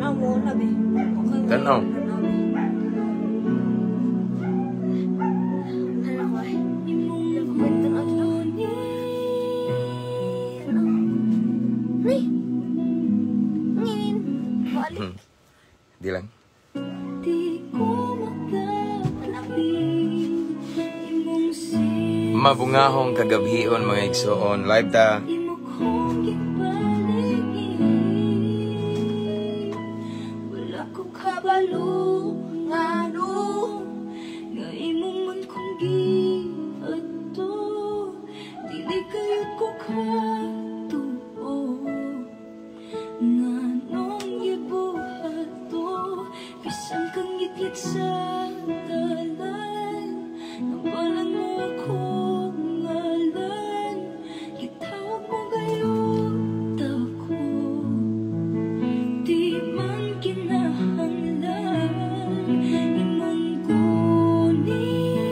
Tanaw mo na, be. Okay, Tanaw. Tanaw, be. Ano ko eh? Kwento na ito. Tanaw. Ni! Ngin! Balik. Di lang. Di ko makapili imong Mabungahong kagabhion, mga igsoon. Live ta. Imo kong gipaligid. Wala ko kabalo ngano nga imo man kong giadto. Dili kayot ko katuo nganong gibuhat to. Bisan kang ngitngit sa dalan, nabalan mo akong ngalan. Gitawag mo gayud ako. Di man kinahanglan imong gunit.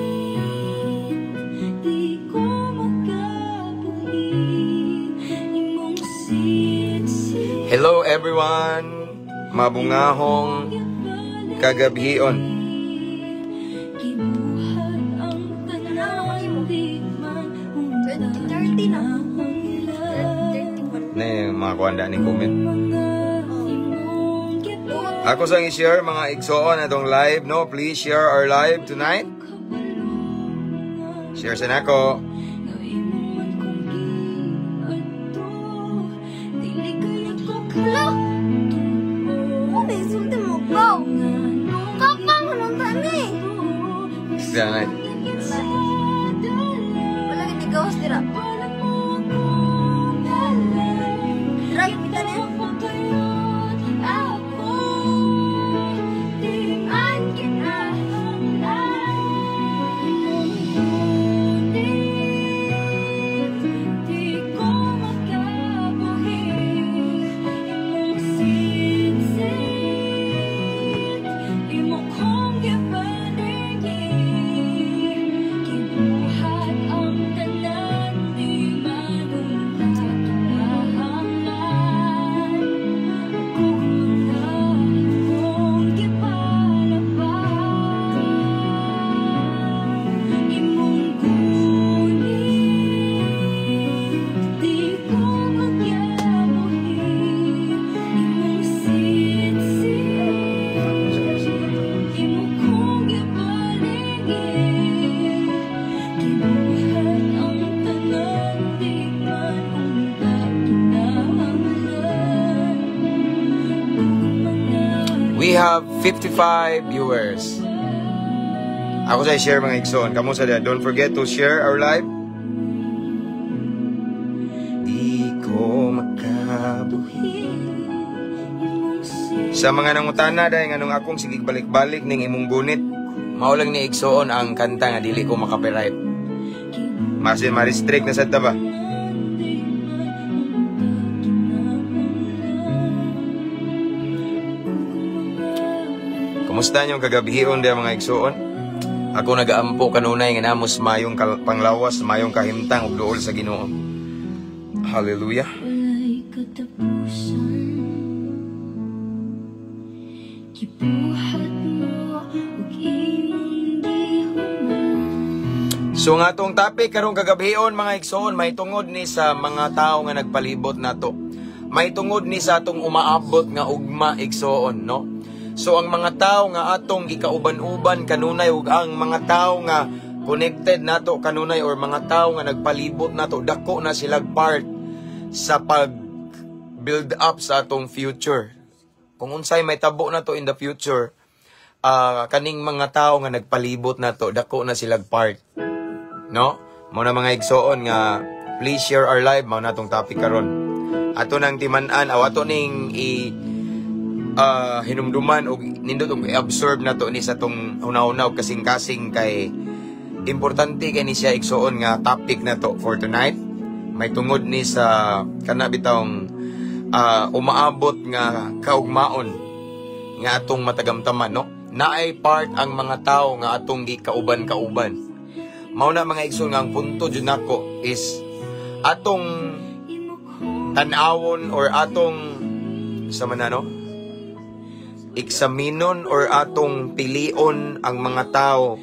Di ko makabuhi imong sitsit. Hello everyone. Mabungahong kagabhion. Gibuhat ang tanan, di man 2030 na. kinahanglan. Ne mga kuanda ni comment. Mga imong gibuhat. Ako sang i-share, mga igsoon, atong live, no? Please share our live tonight. Share sa nako. Nga imo man kong giadto. Dili kayot ko katuo. Oh, may sulti mo ko. Kapang anong tani? Siya na. Wala gid gawas dira. Dira kita ni. Ako di man kinahanglan imong gunit. Di ko makabuhi imong sitsit. Imo kong gipaligid. Gibuhat ang tanan, di man unta kinahanglan. Kung mga imong gipalabas imong gunit. Di ko magyabuhi imong sitsit. Imo kong gipaligid. Gibuhat ang tanan, di man unta kinahanglan. Kung mga We have 55 viewers. Ako sa i-share, mga igsoon. Kamo sa diha, don't forget to share our live. Di ko makabuhi. Sa mga nangutana dahil nganong akong sigig balik-balik ning imong gunit, mao lang ni, igsoon, ang kanta nga dili ko maka-copyright. Masin ma-restrict na sad ta ba? Di man unta kinahanglan. Kumusta niyong kagabhion diha, mga igsoon? Ako nagaampo kanunay nga namos mayong panglawas, mayong kahimtang ug duol sa Ginoo. Hallelujah. Walay katapusan. Gibuhat mo ug imong gihuman. So nga atong topic karong kagabhion, mga igsoon, may tungod ni sa mga tao nga nagpalibot nato. May tungod ni sa atong umaabot nga ugma, igsoon, no? So ang mga tao nga atong gikauban-uban kanunay ug ang mga tao nga connected nato kanunay or mga tao nga nagpalibot nato, dako na silag part sa pag build up sa atong future. Kung unsay may tabo nato in the future, kaning mga tao nga nagpalibot nato, dako na silag part, no? Mao na, mga igsoon, nga please share our live. Mao na tong topic karon. Ato nang timan-an aw ato ning i hinumduman og nindot og i-absorb nato ni sa tong huna-huna og kasing-kasing kay importante kay ni siya, igsoon, nga topic na to for tonight. May tungod ni sa kana bitawng umaabot nga kaugmaon nga atong matagamtaman, no? Naay part ang mga tao nga atong gikauban-kauban. Mao na, mga igsoon, nga ang punto jud nako is atong tan-awon or atong sa manano Eksaminon or atong pilion ang mga tao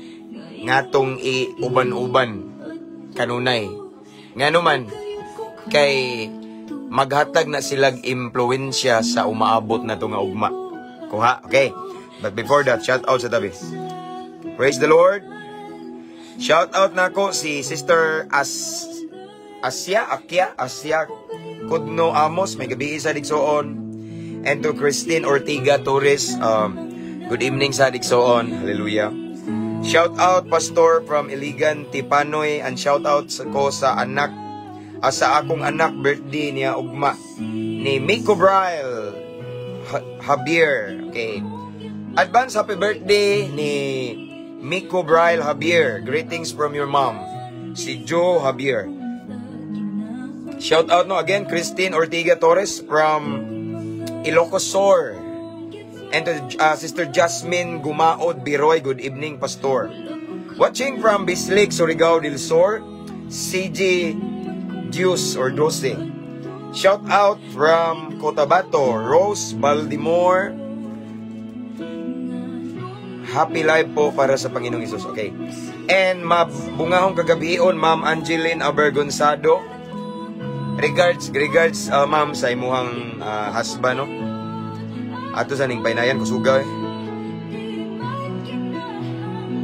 ngatong iuban-uban kanunay. Ngano man kay maghatag na silag impluwensya sa umaabot na to nga ugma. Kuha, okay. But before that, shout out sa tabi. Praise the Lord. Shout out nako si Sister Asya, Akya, Asya Kudno Amos, may gabi sa igsoon. And to Christine Ortiga Torres, good evening sa igsoon. Hallelujah. Shout out, Pastor, from Iligan, Tipanoy, and shout out sa ko sa anak, sa akong anak, birthday niya ugma ni Miko Braille Javier. Okay. Advance happy birthday ni Miko Braille Javier. Greetings from your mom, si Joe Javier. Shout out, no, again, Christine Ortiga Torres from Ilocos Sur. And to Sister Jasmine Gumaod Biroy, good evening, Pastor. Watching from Bislig, Surigao del Sur, CG Deuce or Dose. Shout out from Cotabato, Rose Baldimore. Happy life po para sa Panginoong Hesus. Okay. And mabungahong kagabion, Ma'am Angeline Abergonzado. Regards, regards, ma'am, sa imuhang husband, no? Ato sa ning painayan, kusuga eh.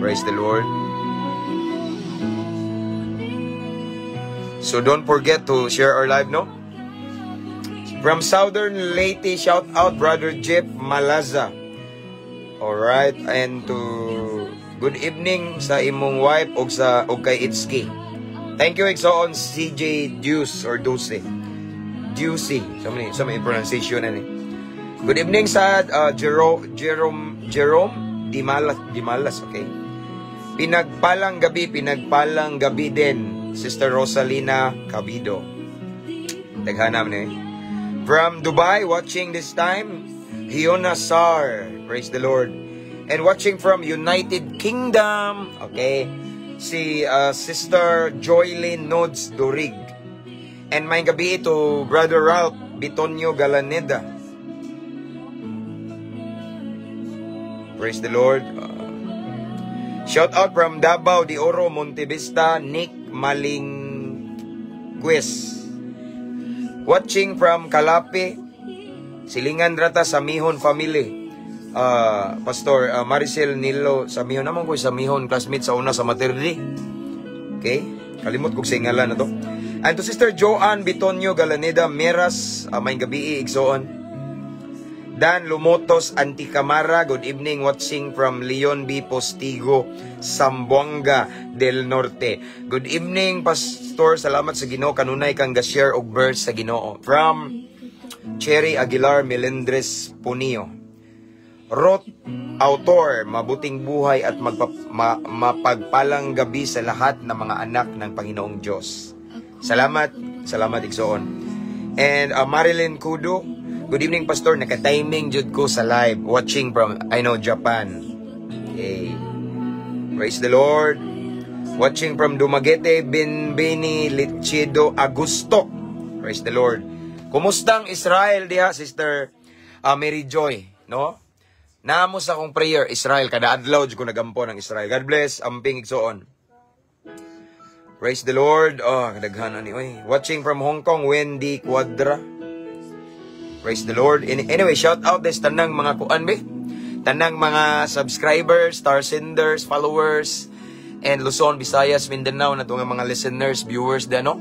Praise the Lord. So don't forget to share our live, no? From Southern Leyte, shout out Brother Jeff Malaza. Alright, and to good evening sa imong wife og sa og kay Itski. Thank you, igsoon CJ Deuce or Dulce. Deucey. Sa may pronunciation ani. Good evening sa Jerome Jerome Dimalas Dimalas, okay. Pinagpalang gabi din, Sister Rosalina Cabido. Daghanam ni. From Dubai, watching this time, Hiona Sar. Praise the Lord. And watching from United Kingdom, okay, si Sister Joylyn Nods Durig. And may gabi to Brother Ralph Bitonio Galaneda. Praise the Lord. Shout out from Davao de Oro, Montevista, Nick Malingquez. Watching from Calape, Silingan Rata sa Mihon family. Pastor Maricel Nilo sa Mihon naman ko sa Mihon classmate sa una sa Materdi. Okay? Kalimot kog sa ngalan na to. And to Sister Joanne Bitonio Galaneda Meras, may gabi igsoon. Dan Lumotos Anticamara, good evening, watching from Leon B. Postigo, Zamboanga del Norte. Good evening, Pastor. Salamat sa Ginoo kanunay kang ga-share og verse sa Ginoo. From Cherry Aguilar Melendres Punio. Rot Autor, mabuting buhay at mapagpalang gabi sa lahat ng mga anak ng Panginoong Diyos. Salamat, salamat igsoon. And Marilyn Kudo, good evening, Pastor. Naka-timing jud ko sa live. Watching from, I know, Japan. Okay. Praise the Lord. Watching from Dumaguete, Binbini Lichido Agusto. Praise the Lord. Kumusta ang Israel diha, Sister Mary Joy, no? Naamo sa akong prayer, Israel, kada adlaw jud ko nagampo ng Israel. God bless, amping igsoon. Praise the Lord. Oh, kadaghan ani oy. Watching from Hong Kong, Wendy Cuadra. Praise the Lord. Anyway, shout out des tanang mga kuan be. Tanang mga subscribers, star senders, followers, and Luzon, Visayas, Mindanao na nga mga listeners, viewers da, no?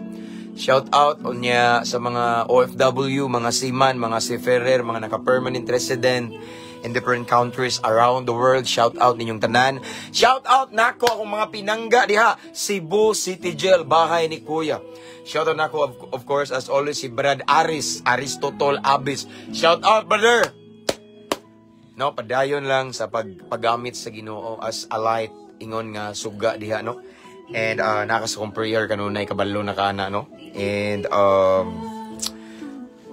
Shout out unya sa mga OFW, mga seaman, mga seafarer, mga naka-permanent resident in different countries around the world. Shout out ninyong tanan. Shout out nako akong mga pinangga diha, Cebu City Jail, bahay ni Kuya. Shout out nako of course, as always, si Brad Aris, Aristotol Abis. Shout out, brother. No, padayon lang sa paggamit sa Ginoo as a light ingon nga suga diha, no. And naka sa akong prayer kanunay kabalo na kana, no. And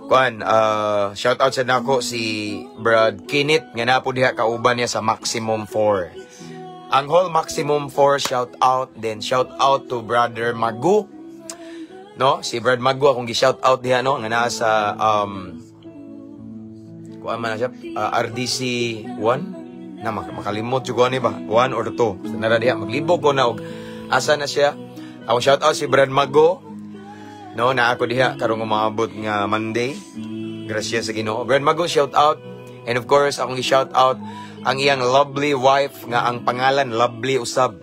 kuan, shout out sa nako si Brad Kinit nga napo diha kauban niya sa Maximum 4. Ang whole Maximum 4, shout out, then shout out to Brother Magu. No, si Brad Magu akong gi-shout out diha, no, nga naa sa kuan Kuan man na siya, RDC 1 na makalimot jud ko ani ba, 1 or 2. Basta nara diha, maglibog ko na og asa na siya. Akong shout out si Brad Mago, no, na ako diha karong umaabot nga Monday. Gracias sa Ginoo. Brad Mago, shout out. And of course, akong i-shout out ang iyang lovely wife nga ang pangalan Lovely usab.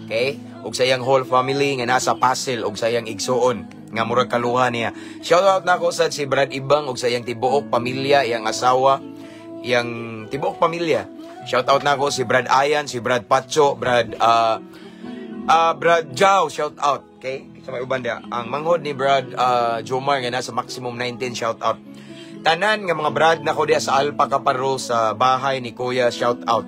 Okay? Ug sa iyang whole family nga nasa Pasil ug sa iyang igsuon nga murag kaluha niya. Shout out nako sad si Brad Ibang ug sa iyang tibuok pamilya, iyang asawa, iyang tibuok pamilya. Shout out nako si Brad Ayan, si Brad Pacho, Brad Jao, shout out. Okay? Sa may uban diha. Ang manghod ni Brad Jomar nga nasa Maximum 19, shout out. Tanan nga mga brad nako diha sa Alpa Kaparo sa bahay ni Kuya, shout out.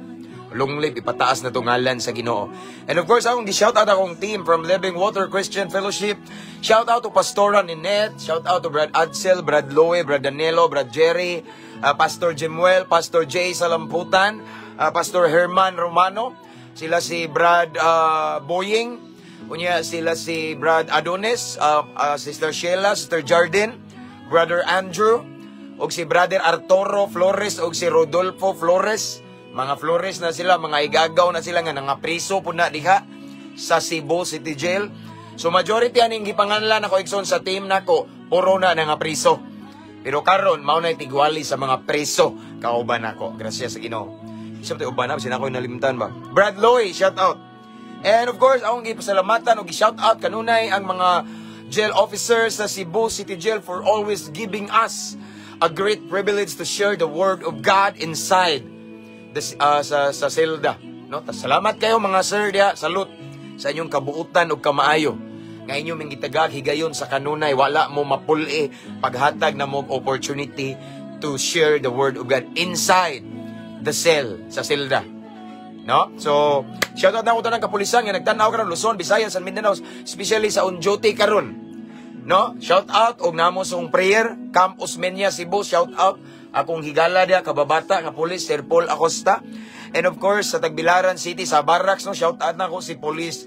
Long live, ipataas na ngalan sa Ginoo. And of course, akong gi-shout out akong team from Living Water Christian Fellowship. Shout out to Pastora Ninette, shout out to Brad Adsel, Brad Loe, Brad Danilo, Brad Jerry, Pastor Jimuel, Pastor Jay Salamputan, Pastor Herman Romano, sila si Brad Boying, unya sila si Brad Adonis, Sister Sheila, Sister Jardin, Brother Andrew, og si Brother Arturo Flores og si Rodolfo Flores. Mga Flores na sila, mga igagaw na sila nga nangapriso po na diha sa Cebu City Jail. So majority aning gipanganlan nako, igsoon, sa team nako, puro na nangapriso. Pero karon mao na tigwali sa mga preso kauban nako. Gracias sa Ginoo. Isa pa uban na, sina ko nalimtan ba. Brad Loy, shout out. And of course, akong gipasalamatan og shout out kanunay ang mga jail officers sa Cebu City Jail for always giving us a great privilege to share the word of God inside the, sa selda. No? Tas salamat kayo, mga sir diha, salute sa inyong kabuutan ug kamaayo nga inyong ming gitagag higayon sa kanunay wala mo mapuli paghatag na mo og opportunity to share the word of God inside the cell, sa selda. No? So, shout out na ko tanang kapulisan nga nagtan-aw karon, Luzon, Visayas, and Mindanao, especially sa on duty karon. No? Shout out og namo sa prayer Camp Osmeña Cebu, shout out akong higala diha kababata nga pulis, Sir Paul Acosta. And of course sa Tagbilaran City, sa barracks, no, shout out na ko si Police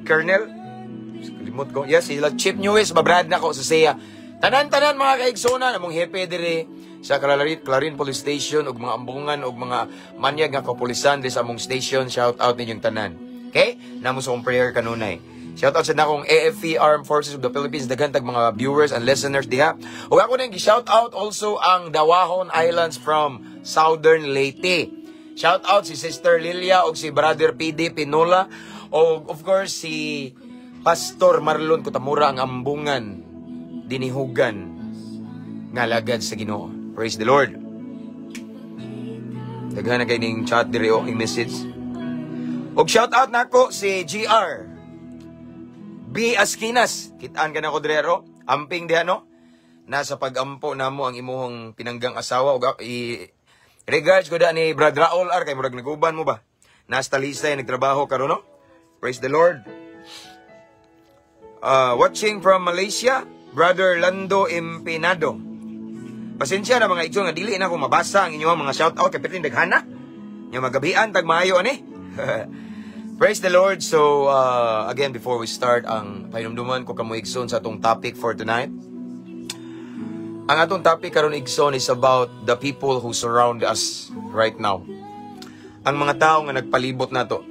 Colonel, limot ko. Yes, sila Chief News, babrad na ko sa siya. Tanan-tanan mga kaigsunan, among hepe dire sa Clarin Police Station ug mga ambungan ug mga manyag nga kapulisan dire sa among station, shout out ninyong tanan. Okay? Namo sa akong prayer kanunay. Shout out sa nakong AFP, Armed Forces of the Philippines, daghan tag mga viewers and listeners diha. Ug ako nang shout out also ang Dawahon Islands from Southern Leyte. Shout out si Sister Lilia ug si Brother PD Pinola ug of course si Pastor Marlon Kutamura, ang ambungan dinihugan nga lagad sa Ginoo. Praise the Lord. Daghan na kay ning chat diri o ing message. Og shout out nako si GR B Askinas. Kitaan ka na ko diri ro. Amping diha, no. Nasa pagampo namo ang imuhong pinanggang asawa ug i regards ko da ni Brad Raul R kay murag naguban mo ba. Nasa Talisay nagtrabaho karon, no. Praise the Lord. Watching from Malaysia, Brother Lando Empinado. Pasensya na, mga igsoon, nga dili na ako mabasa ang inyong mga shout out kay perting daghana. Nya magabian tag maayo ani. Praise the Lord. So again, before we start, ang pahinumduman ko kamo, igsoon, sa atong topic for tonight. Ang atong topic karon, igsoon, is about the people who surround us right now. Ang mga tao nga nagpalibot nato.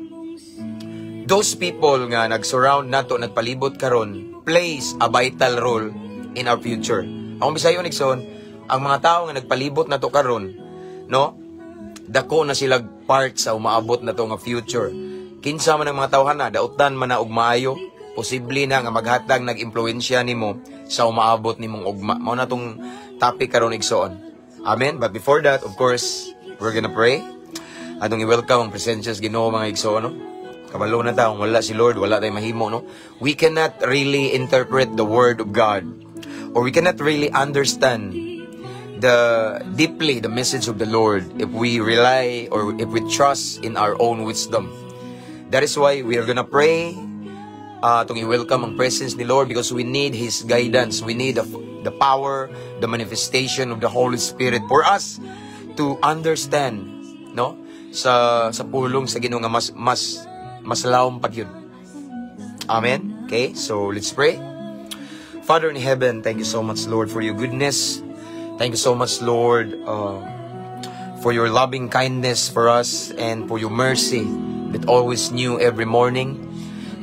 Those people nga nag-surround nato, nagpalibot karon, plays a vital role in our future. Akong bisayon, igsoon, ang mga tao nga nagpalibot nato karon, no? Dako na sila part sa umaabot nato nga future. Kinsa man ang mga tawhan na, dautan man na og maayo, posible na nga maghatag nag-impluwensya nimo sa umaabot nimong ugma. Mao na tong topic karon, igsoon. Amen. But before that, of course, we're gonna pray. Atong i-welcome ang presensya sa Ginoo, mga igsoon, no? Kabalo na ta, kung wala si Lord, wala tayong mahimo, no? We cannot really interpret the word of God or we cannot really understand the deeply the message of the Lord if we rely or if we trust in our own wisdom. That is why we are gonna pray atong i-welcome ang presence ni Lord because we need His guidance. We need the power, the manifestation of the Holy Spirit for us to understand, no? Sa pulong sa Ginoo nga mas lawom pa gyud. Amen. Okay, so let's pray. Father in heaven, thank you so much, Lord, for your goodness. Thank you so much, Lord, for your loving kindness for us and for your mercy that always new every morning.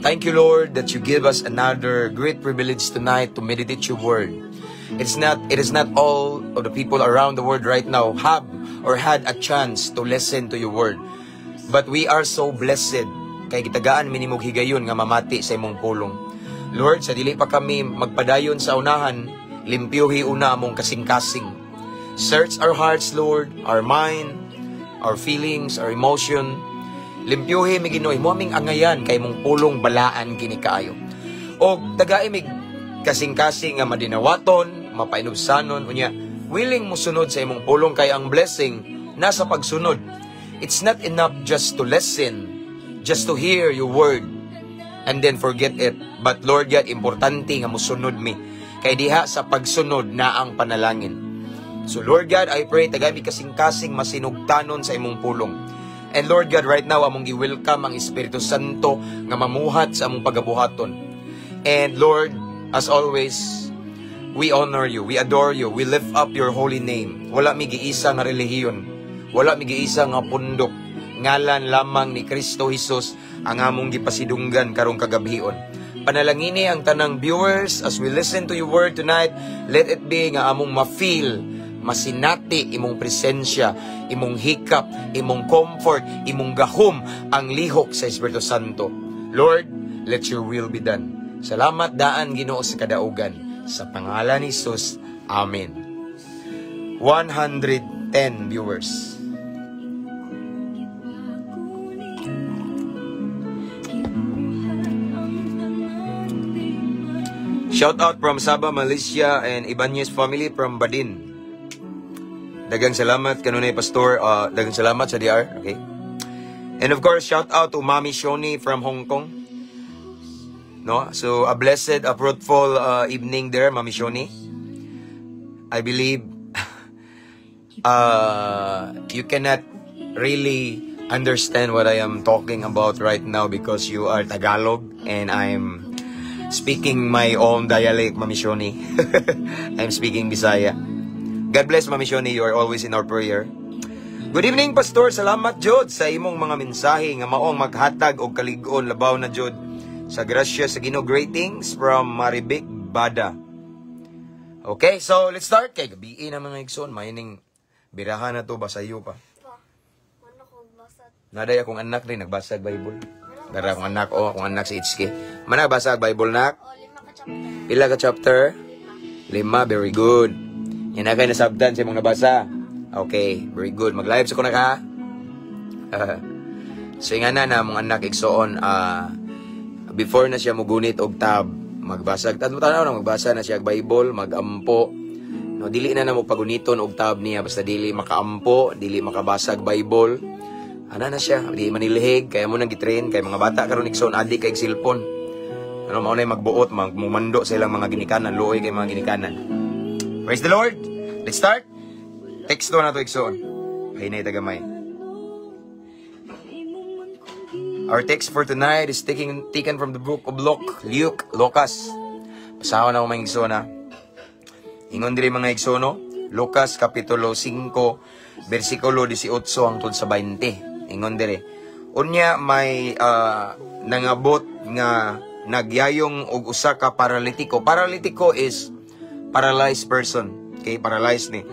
Thank you, Lord, that you give us another great privilege tonight to meditate your word. It is not all of the people around the world right now have or had a chance to listen to your word. But we are so blessed kay gitagaan mi nimog higayon nga mamati sa imong pulong. Lord, sa dili pa kami magpadayon sa unahan, limpyuhi una among kasing-kasing. Search our hearts, Lord, our mind, our feelings, our emotion. Limpyuhi mi, Ginoo, imo aming angayan kay imong pulong balaan kini kaayo. Og tagai mig kasing-kasing nga madinawaton, mapainubsanon, unya willing mo sunod sa imong pulong kay ang blessing nasa pagsunod. It's not enough just to listen, just to hear your word and then forget it. But Lord God, importante nga musunod mi. Kay diha sa pagsunod na ang panalangin. So Lord God, I pray tagai mi kasing-kasing masinugtanon sa imong pulong. And Lord God, right now among gi-welcome ang Espiritu Santo nga mamuhat sa among pagabuhaton. And Lord, as always, we honor you, we adore you, we lift up your holy name. Wala mi giisa nga relihiyon, wala mi giisa nga pundok. Ngalan lamang ni Kristo Jesus ang among gipasidunggan karong kagabhion. Panalangini ang tanang viewers as we listen to your word tonight. Let it be nga among ma-feel, masinati imong presensya, imong hikap, imong comfort, imong gahom, ang lihok sa Espiritu Santo. Lord, let your will be done. Salamat daan, Ginoo, sa kadaugan. Sa pangalan ni Jesus, Amen. 110 viewers. Gibuhat ang tanan di man Shout out from Sabah, Malaysia and Ibanez family from Badin. Daghang salamat kanunay, Pastor, daghang salamat sa DR, okay? And of course, shout out to Mami Shoni from Hong Kong. No? So a blessed, a fruitful evening there, Mami Shoni. I believe you cannot really understand what I am talking about right now because you are Tagalog and I'm speaking my own dialect, Mami Shoni. I'm speaking Bisaya. God bless, Mami Shoni. You are always in our prayer. Good evening, Pastor. Salamat, jud, sa imong mga mensahe nga maong maghatag og kalig-on labaw na jud sa grasya sa Ginoo. Greetings from Marivic Bada. Okay, so let's start. Kay gabii na, mga igsoon, mayining birahan na to basayo pa. Pa, mano ko basa. Naday akong anak rin nagbasa og Bible. Dara akong anak, oh, akong anak si Itsuki. Mana basa og Bible, nak? O, lima ka chapter. Pila ka chapter? Lima. Lima, very good. Yan na kay nasabtan sa imong nabasa. Okay, very good. Mag-live sa ko na ka. So nga na mong anak, igsoon, before na siya mugunit og tab, magbasa tanaw na magbasa na siya og Bible, magampo. No, dili na na mo paguniton og tab niya basta dili makaampo, dili makabasa og Bible. Ana na siya, di manilihig kaya mo nang gitrain kay mga bata karon, igsoon, adik kay cellphone. Ano mao na magbuot, magmumando sa ilang mga ginikanan, luoy kay mga ginikanan. Praise the Lord. Let's start. Teksto na to, igsoon. Hinay tagamay. Imo man kong Our text for tonight is taken from the book of Luke, Lucas. Basahon na ako, mga igsoon ha. Ingon diri, mga igsoon, no? Lucas Kapitulo 5, versikulo 18 hangtod sa 20. Ingon diri. Unya may nangabot nga nagyayong og usa ka paralitiko. Paralitiko is paralyzed person. Okay, paralyzed ni.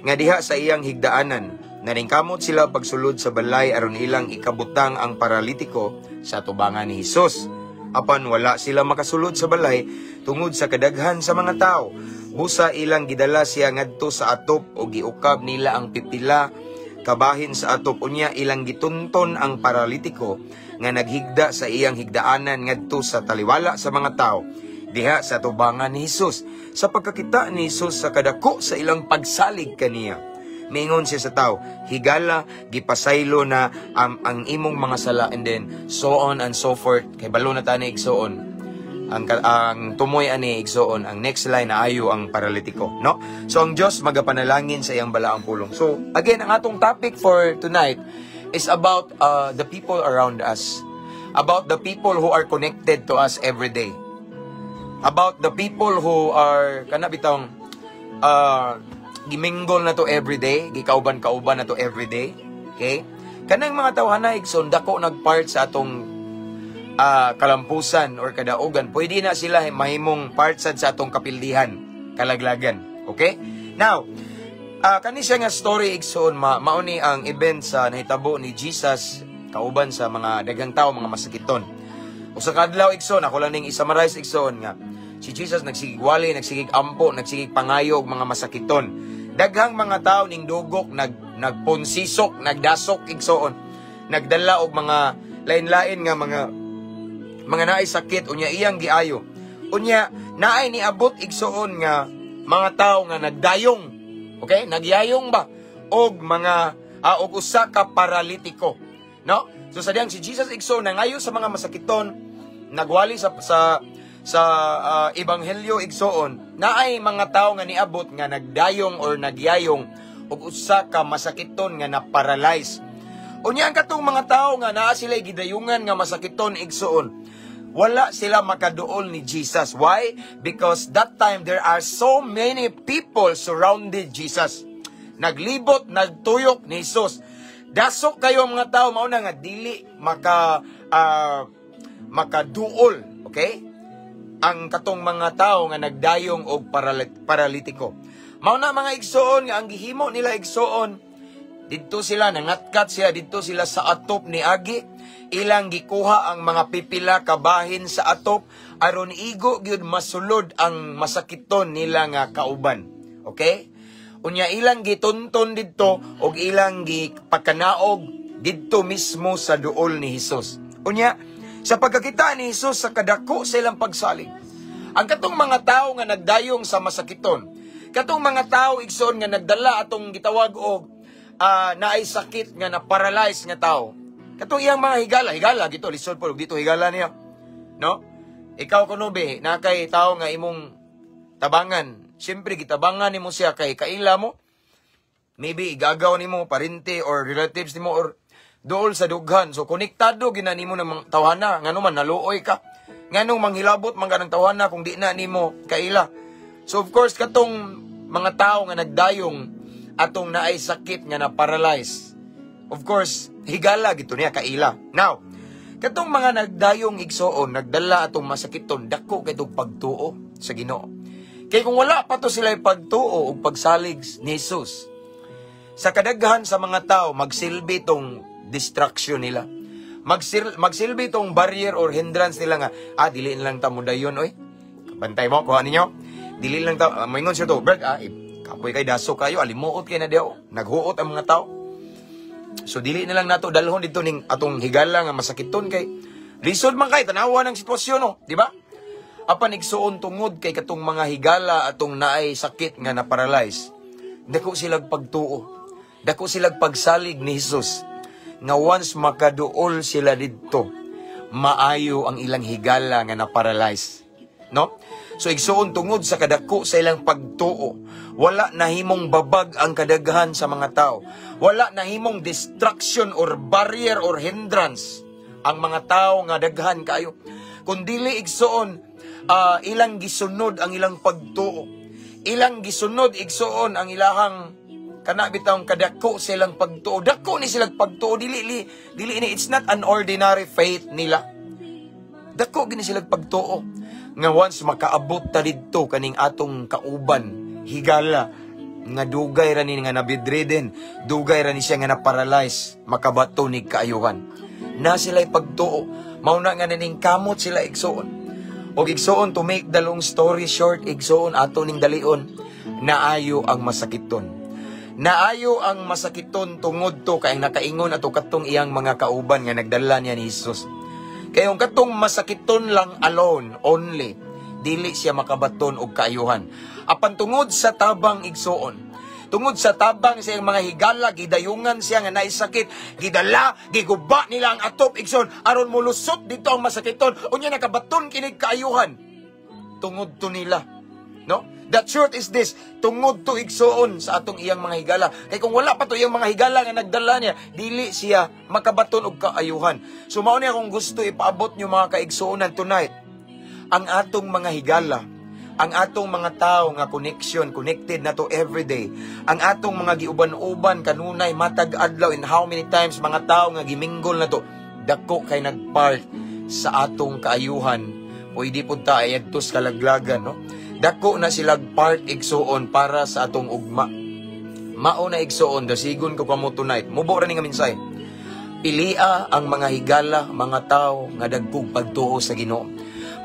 Nga diha sa iyang higdaanan, naningkamot sila pagsulod sa balay aron ilang ikabutang ang paralitiko sa tubangan ni Hesus. Apan wala sila makasulod sa balay tungod sa kadaghan sa mga tao. Busa ilang gidala siya ngadto sa atop o giukab nila ang pipila kabahin sa atop, unya ilang gitunton ang paralitiko nga naghigda sa iyang higdaanan ngadto sa taliwala sa mga tao diha sa tubangan ni Hesus. Sa pagkakita ni Hesus sa kadako sa ilang pagsalig kaniya, miingon siya sa tao, "Higala, gipasaylo na ang imong mga sala," and then so on and so forth. Kay balo na tani, igsoon. Ang tumoy ani, igsoon, ang next line na ayo ang paralitiko, no? So ang Dios magapanalangin sa iyang balaang pulong. So again, ang atong topic for tonight is about the people around us, about the people who are connected to us every day. About the people who are kana bitong gimingle na to everyday, gikauban-kauban na to everyday. Okay? Kanang mga tawhana, igsoon, dako nagpart sa atong kalampusan or kadaugan. Pwede na sila mahimong part sad sa atong kapildihan, kalaglagan. Okay? Now, kani siya nga story, igsoon, mao ni ang event sa nahitabo ni Jesus kauban sa mga daghang tao, mga masakiton. Usa ka adlaw, igsoon, ako lang ning i-summarize, igsoon, nga si Jesus nagsigig wali, nagsigig ampo, nagsigig pangayo og mga masakiton. Daghang mga tao ning dugok, nagponsisok, nagdasok, igsoon. Nagdala og mga lain-lain nga mga naay sakit, unya iyang giayo. Unya naay niabot, igsoon, nga mga tao nga nagdayong. Okay? Nagyayong ba og mga og usa ka paralitiko. No? So sa diyang si Jesus, igsoon, nangayo sa mga masakiton, nagwali sa ebanghelyo, igsoon, naay mga tao nga niabot nga nagdayong or nagyayong og usa ka masakiton nga na-paralyze. Unya ang katong mga tao nga naa sila gidayungan nga masakiton, igsoon, wala sila makaduol ni Jesus. Why? Because that time there are so many people surrounded Jesus. Naglibot, nagtuyok ni Jesus. Dasok kayo ang mga tao, mao na nga dili makaduol, okay? Ang katong mga tao nga nagdayong og paralitiko. Mao na, mga igsoon, nga ang gihimo nila, igsoon, didto sila nangatkat siya, didto sila sa atop ni agi, ilang gikuha ang mga pipila kabahin sa atop aron igo gyud masulod ang masakiton nila nga kauban. Okay? Unya ilang gitunton didto og ilang gipakanaog didto mismo sa duol ni Hesus. Unya sa pagkakita ni Hesus sa kadako sa ilang pagsalig, ang katong mga tao nga nagdayong sa masakiton, katong mga tao, igsoon, nga nagdala atong gitawag og naay sakit nga na-paralyze nga tao. Katong iyang mga higala, higala gito lisod po dito higala niya. No? Ikaw kuno be, na kay tao nga imong tabangan. Siyempre gitabangan nimo siya kay kaila mo. Maybe igagaw nimo, parente or relatives nimo or dool sa dughan. So konektado gina nimo ng mga tawhana, ngano man naluoy ka. Nganong manghilabot man ka ng tawhana kung di na nimo kaila. So of course katong mga tao nga nagdayong atong naay sakit nga na paralyze. Of course, higala gito niya kaila. Now, katong mga nagdayong, igsoon, nagdala atong masakiton, dako kay tong pagtuo sa Ginoo. Kay kung wala pa to sila pagtuo ug pagsalig ni Jesus, sa kadaghan sa mga tao magsilbi tong distraction nila. Magsilbi tong barrier or hindrance nila nga dili na lang ta mo dayon oy. Bantay mo kuha ninyo. Dili lang ta moingon siya to, "Brad, kapoy kay daso kayo, alimuot kay na diha. Naghuot ang mga tao. So dili na lang nato dalhon dito ning atong higala nga masakiton kay lisod man kay tanawa ng sitwasyon, no, di ba?" Apan, igsuon, tungod kay katong mga higala atong naay sakit nga na-paralyze, dako silag pagtuo. Dako silag pagsalig ni Jesus nga once makaduol sila didto, maayo ang ilang higala nga na-paralyze. No? So igsuon, tungod sa kadako sa ilang pagtuo, wala nahimong babag ang kadaghan sa mga tao. Wala nahimong distraction or barrier or hindrance ang mga tao nga daghan kayo. Kundili, igsuon, ilang gisunod ang ilang pagtuo. Ilang gisunod, igsuon, ang ilahang kana bitawng kadako sa ilang pagtuo. Dako ni silang pagtuo, dili ni, it's not an ordinary faith nila. Dako gini silang pagtuo nga once makaabot ta didto kaning atong kauban, higala nga dugay ra ni nga na-bedridden, dugay ra ni siya nga na-paralyze, makabato ni kaayuhan. Na sila'y pagtuo, mao na nga naning kamot sila, igsuon. Og igsuon, to make the long story short, igsuon, ato ning dalion, naayo ang masakiton. Naayo ang masakiton tungod to kay nakaingon ato katong iyang mga kauban nga nagdala niya ni Jesus. Kay ang katong masakiton lang alone, only, dili siya makabaton og kaayuhan. Apan tungod sa tabang, igsuon, tungod sa tabang sa iyang mga higala, gidayungan siya nga naisakit, gidala, giguba nila ang atop, igsoon, aron mulusot dito ang masakiton, unya nakabaton kinig kaayuhan. Tungod to nila. No? The truth is this, tungod to, igsuon, sa atong iyang mga higala. Kay kung wala pa to iyang mga higala nga nagdala niya, dili siya makabaton og kaayuhan. So mao niya akong gusto ipaabot niyo, mga kaigsuonan, tonight. Ang atong mga higala, ang atong mga tao nga connection, connected na to everyday, ang atong mga giuban-uban kanunay matag adlaw, and how many times mga tao nga gimingle na to, dako kay nagpart sa atong kaayuhan. Pwede pud ta ay adtos kalaglagan, no? Dako na sila part, igsuon, para sa atong ugma. Mao na, igsuon, dasigon ko kamo tonight. Mubo ra ni nga mensahe. Pilia ang mga higala, mga tao nga dagkog pagtuo sa Ginoo.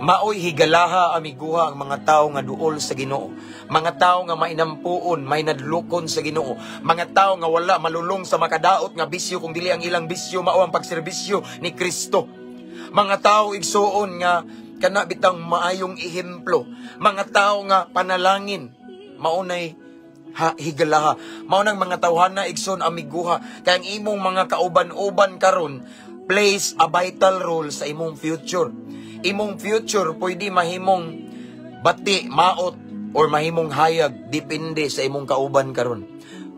Maoy higalaha, amiguha, ang mga tao nga duol sa Ginoo. Mga tao nga mainampuon, may nadlukon sa Ginoo. Mga tao nga wala malulong sa makadaot nga bisyo kung dili ang ilang bisyo mao ang pagserbisyo ni Kristo. Mga tao, igsuon, nga kana bitang maayong ehemplo. Mga tao nga panalangin, maunay ha, higalaha. Mao nang mga tawhana, igsoon, amiguha, kay ang imong mga kauban-uban karon plays a vital role sa imong future. Imong future pwede mahimong bati, maot or mahimong hayag, depende sa imong kauban karon.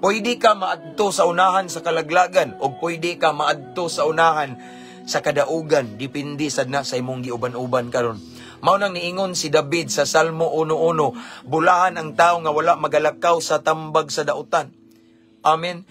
Pwede ka maadto sa unahan sa kalaglagan o pwede ka maadto sa unahan sa kadaugan, depende sad na sa imong giuban-uban karon. Mao nang niingon si David sa Salmo 1:1, "Bulahan ang tao nga wala magalakaw sa tambag sa dautan." Amen.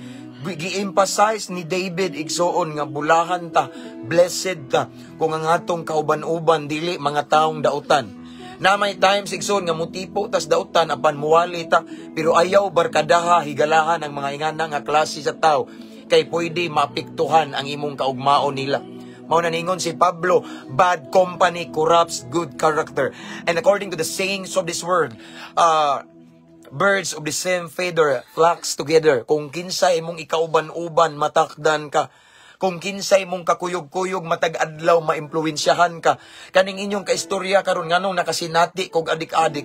Gi-emphasize ni David, igsuon, nga bulahan ta, blessed ta kung ang atong kauban-uban dili mga taong dautan. Na may times, igsuon, nga mutipo tas dautan apan muwali ta, pero ayaw barkadaha, higalahan ang mga ingana nga klase sa tao kay pwede maapektuhan ang imong kaugmaon nila. Mao na ningon si Pablo, "Bad company corrupts good character." And according to the sayings of this world, "Birds of the same feather flocks together." Kung kinsa imong ikauban-uban, matakdan ka. Kung kinsa imong kakuyog-kuyog matag adlaw, maimpluwensyahan ka. Kaning inyong kaistorya karon, nganong nakasinati kog adik-adik?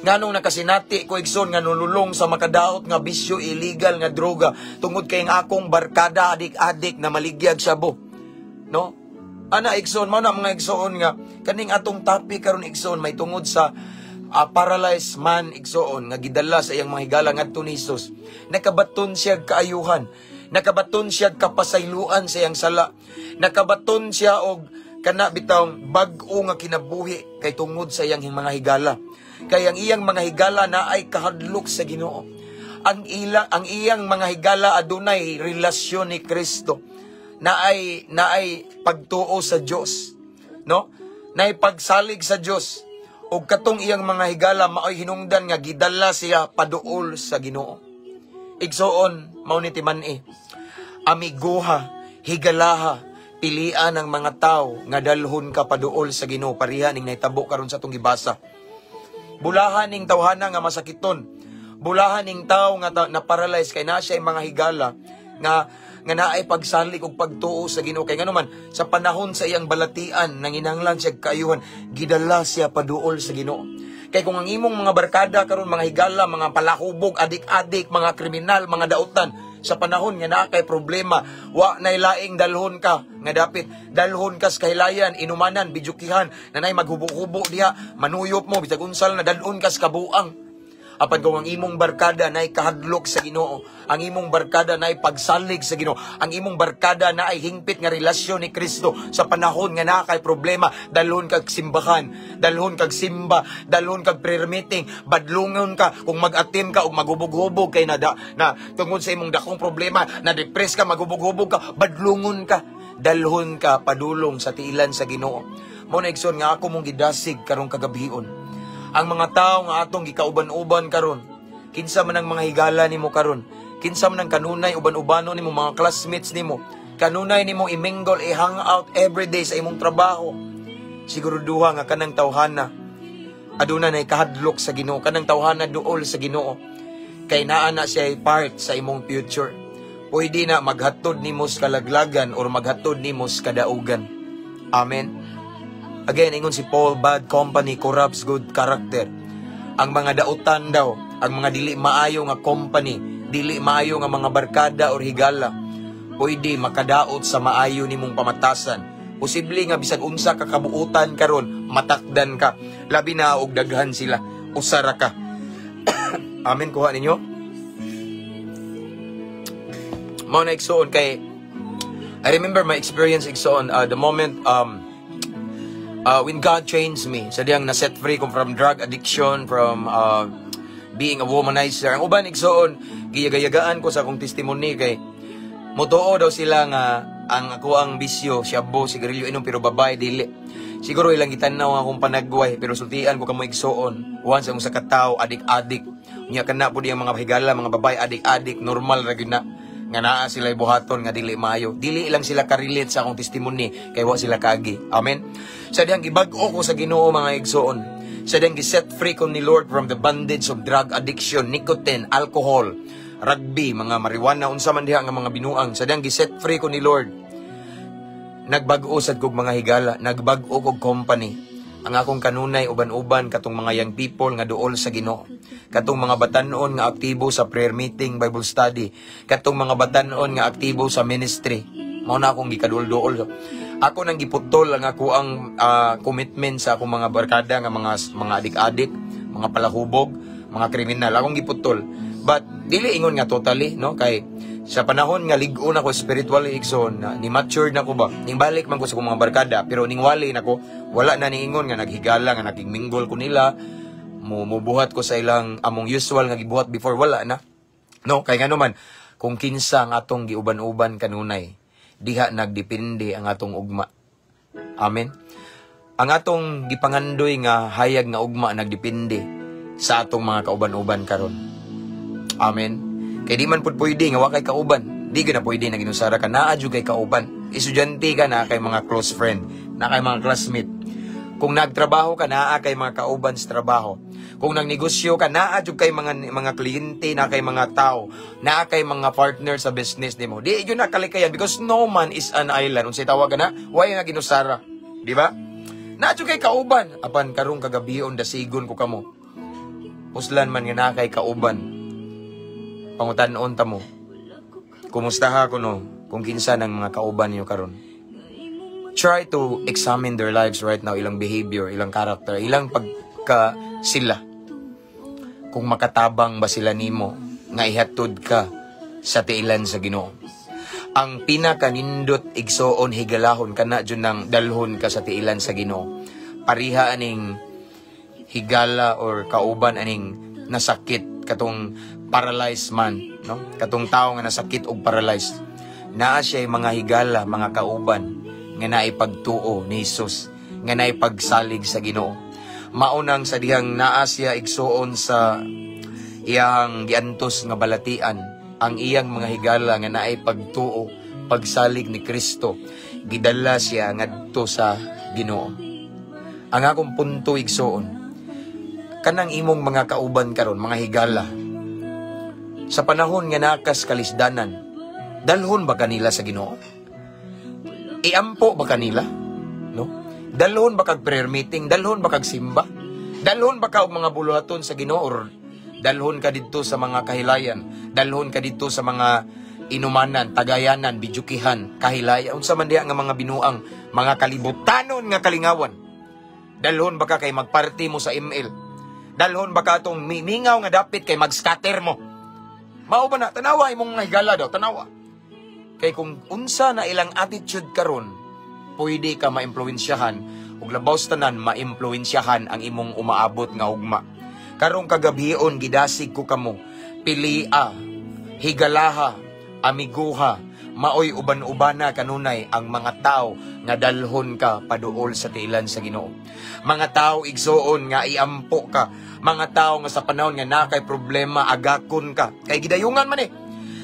Nganong nakasinati ko, igsoon, nga nululong sa makadaot nga bisyo, illegal nga droga? Tungod kay ang akong barkada adik-adik na maligyag shabu. No? Ana, igsoon, mao na, mga igsoon, nga kaning atong topic karon, igsoon, may tungod sa paralyzed man, igsoon, nga gidala sa iyang mga higala ngadto ni Jesus. Nakabaton siya kaayuhan. Nakabaton siya kapasayloan sa iyang sala. Nakabaton siya og kana bitawng bag-o nga kinabuhi kay tungod sa iyang mga higala. Kay ang iyang mga higala na ay kahadlok sa Ginoo. Ang iyang mga higala adunay relasyon ni Kristo. Naay pagtuo sa Dios. No? Naay pagsalig sa Dios. Ug katong iyang mga higala maoy hinungdan nga gidala siya paduol sa Ginoo. Igsoon, mao ni timan-i. Amiguha, higalaha, pilian ang mga tao nga dalhon ka paduol sa Ginoo, pareha ning nahitabo karon sa atong gibasa. Bulahan ning tawhana nga masakiton. Bulahan ning tao nga na paralyze kay na siya mga higala nga nga naay pagsalig og pagtuo sa Ginoo, kay ngano man sa panahon sa iyang balatian, nanginahanglan siya kaayuhan, gidala siya paduol sa Ginoo. Kay kung ang imong mga barkada karon mga higala, mga palahubog, adik-adik, mga kriminal, mga dautan, sa panahon nga naa kay problema, wa nay laing dalhon ka nga dapit. Dalhon ka sa kahilayan, inumanan, bidyukihan, nanay maghubo-hubo diha, manuyop mo bisag unsal na dalhon ka sa kabuang. Apan kung ang imong barkada nay kahadlok sa Ginoo, ang imong barkada nay pagsalig sa Ginoo, ang imong barkada na ay hingpit nga relasyon ni Kristo, sa panahon nga naa kay problema, dalhon kag simbahan, dalhon kag simba, dalhon kag prayer meeting, badlungon ka kung mag-atim ka og maghubog-hubog kay na tungod sa imong dakong problema, na depress ka, maghubog-hubog ka, badlungon ka, dalhon ka padulong sa tiilan sa Ginoo. Mao na, igsoon, nga ako mong gidasig karong kagabhion. Ang mga tao nga atong gikauban-uban karon, kinsa man ang mga higala nimo karon, kinsa man ang kanunay uban-ubanon nimo, mga classmates nimo, kanunay nimo i-mingle, i-hang out everyday sa imong trabaho. Siguraduha nga kanang tawhana aduna nay kahadlok sa Ginoo, kanang tawhana duol sa Ginoo. Kay naa na siya part sa imong future. Pwede na maghatod nimo sa kalaglagan or maghatod nimo sa kadaugan. Amen. Again, ingon si Paul, "Bad company corrupts good character." Ang mga dautan daw, ang mga dili maayo nga company, dili maayo nga mga barkada or higala, pwede makadaot sa maayo nimong pamatasan. Posible nga bisag unsa ka kabuutan karon, matakdan ka. Labi na og daghan sila, usara ka. Amen, kuha ninyo? Mao na, igsuon, kay I remember my experience, igsuon, the moment When God changed me, sa diyang na-set free ko from drug addiction, from being a womanizer. Ang uban, igsoon, giyagayagaan ko sa akong testimony kay mutuo daw sila nga ang ako ang bisyo, shabu, sigarilyo, inom, pero babae, dili. Siguro ilang gitanaw ang akong panagway, pero sultian ko kamo, igsoon. Once ang usa ka tawo adik-adik. Nya kana pud ang mga higala, mga babae adik-adik, normal ra gyud na nga naa sila buhaton nga dili maayo. Dili lang sila ka-relate sa akong testimony kay wa sila kaagi. Amen. Sa diyang gibag-o ko sa Ginoo, mga igsoon. Sa diyang giset free ko ni Lord from the bondage of drug addiction, nicotine, alcohol, rugby, mga marijuana, unsa man diha nga mga binuang. Sa diyang giset free ko ni Lord, nagbag-o sad kog mga higala, nagbag-o kog company. Ang akong kanunay uban-uban katong mga young people nga duol sa Ginoo. Katong mga batanon nga aktibo sa prayer meeting, Bible study. Katong mga batanon nga aktibo sa ministry. Mao na akong gikaduol-duol. Ako nang giputol ang ako ang commitment sa akong mga barkada nga mga adik-adik, mga palahubog, mga kriminal. Akong giputol. But dili ingon nga totally, no, kay sa panahon nga lig-on ako spiritually, igsoon, na ni matured na ko ba, ning balik man ko sa akong mga barkada, pero ning wali na ko, wala na niingon nga naghigala nga nakigmingle ko nila, mo mubuhat ko sa ilang among usual nga gibuhat before, wala na, no? Kay ngano man, kung kinsa ang atong giuban-uban kanunay, diha nagdepende ang atong ugma. Amen. Ang atong gipangandoy nga hayag nga ugma nagdepende sa atong mga kauban-uban karon. Amen. Kay di man pud pwede nga wa kay kauban. Di gyud na pwede na ginusara ka, naa jud kay kauban. Estudyante ka, naa kay mga close friend, naa kay mga classmate. Kung nagtrabaho ka, naa kay mga kauban sa trabaho. Kung nagnegosyo ka, naa jud kay mga kliyente, naa kay mga tao, naa kay mga partner sa business nimo. Di gyud na kalikayan because no man is an island. Unsay tawag na? Way nga ginusara. Di ba? Naa jud kay kauban. Apan karong kagabion, dasigon ko kamo. Puslan man nga naa kay kauban, pangutan-on ta mo. Kumusta ha kuno kung kinsa ng mga kauban niyo karon? Try to examine their lives right now, ilang behavior, ilang character, ilang pagka sila. Kung makatabang ba sila nimo nga ihatod ka sa tiilan sa Ginoo. Ang pinakanindot, igsoon, higalahon kana jud nang dalhon ka sa tiilan sa Ginoo. Pariha aning higala or kauban aning nasakit, katong paralyzed man, no? Katong tao nga nasakit og paralyzed. Naa siya mga higala, mga kauban nga naipagtuo ni Jesus, nga naipagsalig sa Ginoo. Maunang sa dihang naa siya, igsuon, sa iyang giantos nga balatian, ang iyang mga higala nga naay pagtuo, pagsalig ni Kristo, gidala siya ngadto sa Ginoo. Ang akong punto, igsuon, kanang imong mga kauban karon, mga higala, sa panahon nga nakas kalisdanan, dalhon ba kanila sa Ginoo? Iampo ba kanila? No? Dalhon ba kag prayer meeting? Dalhon ba kag simba? Dalhon ba ka og mga buluhaton sa Ginoo or dalhon ka didto sa mga kahilayan? Dalhon ka didto sa mga inumanan, tagayanan, bidyukihan, kahilayan, unsa man diha nga mga binuang, mga kalibutanon nga kalingawan? Dalhon ba ka kay magparty mo sa ML? Dalhon ba ka atong mingaw nga dapit kay mag-scatter mo? Mao ba na? Tanawa imong mga higala daw, tanawa. Kay kung unsa na ilang attitude karon, pwede ka maimpluwensyahan ug labaw sa tanan, maimpluwensyahan ang imong umaabot nga ugma. Karong kagabhion, gidasig ko kamo, pilia, higalaha, amiguha, maoy uban-ubana kanunay ang mga tao nga dalhon ka paduol sa tiilan sa Ginoo. Mga tao, igsuon, nga iampo ka, mga tao nga sa panahon nga nakay problema, agakon ka. Kay gidayungan man eh.